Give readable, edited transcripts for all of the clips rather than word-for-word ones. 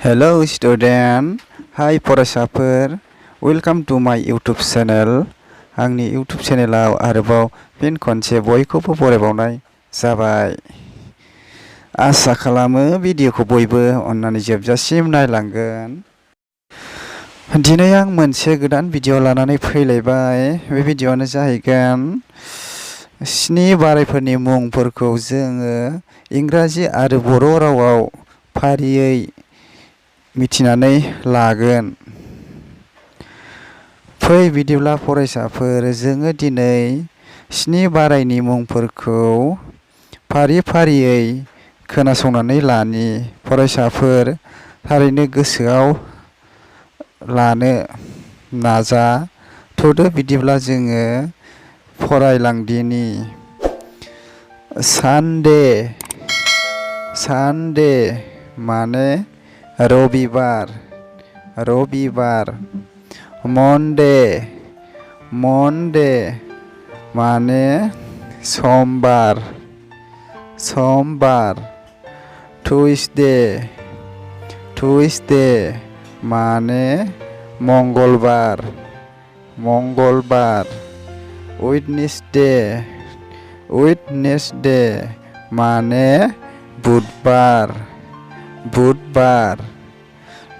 Hello student, hi फरायसाफोर, welcome to my YouTube channel. आंनि YouTube चेनेलाव आरोबाव फिन खनसे बयखौबो बरायबावनाय जाबाय। आसा खालामो भिडिअखौ बयबो अननानै जोबजासिम नायलांगोन। दिनै आं मोनसे गोदान भिडिअ लानानै फैलायबाय। बे भिडिअआनो जाहैगोन 7 बारायफोरनि मुंफोरखौ जोङो इंराजि आरो बर' रावाव फारियै मिथिनानै लागोन। फै बिदिब्ला फरायसाफोर, जोङो दिनै 7 बारायनि मुंफोरखौ फारि फारियै खोनासंनानै लानि। फरायसाफोर, थारैनो गोसोआव लानो नाजाथ'दो। बिदिब्ला जोङो फरायलांदिनि। सानडे माने रबिबार। मनडे माने समबार। टुइसडे माने मंगलबार। वेडनेसडे माने बुधबार।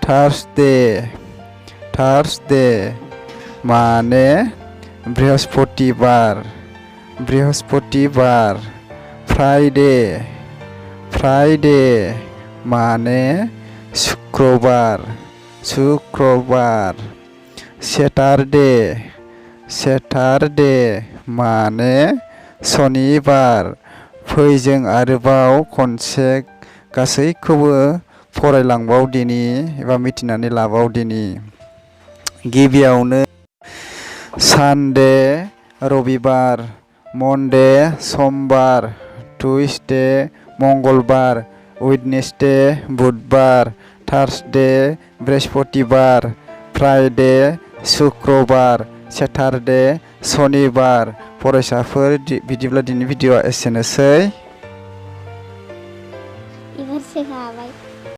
थार्सडे माने बृहस्पतिबार। फ्राइडे माने शुक्रबार। सेटारडे माने शनिबार। फै जों आरोबाव खनसे गासैखौबो फरायलांबावदिनि एबा मिथिनानै लाबावदिनि। गिबियावनो सानडे रबिबार, मनडे समबार, टुइसडे मंगलबार, वेडनेसडे बुधबार, थार्सडे बृहस्पतिबार, फ्राइडे शुक्रबार, सेटारडे शनिबार। फरायसाफोर, बिदिब्ला दिनैनि भिडिअआ एसेनोसै।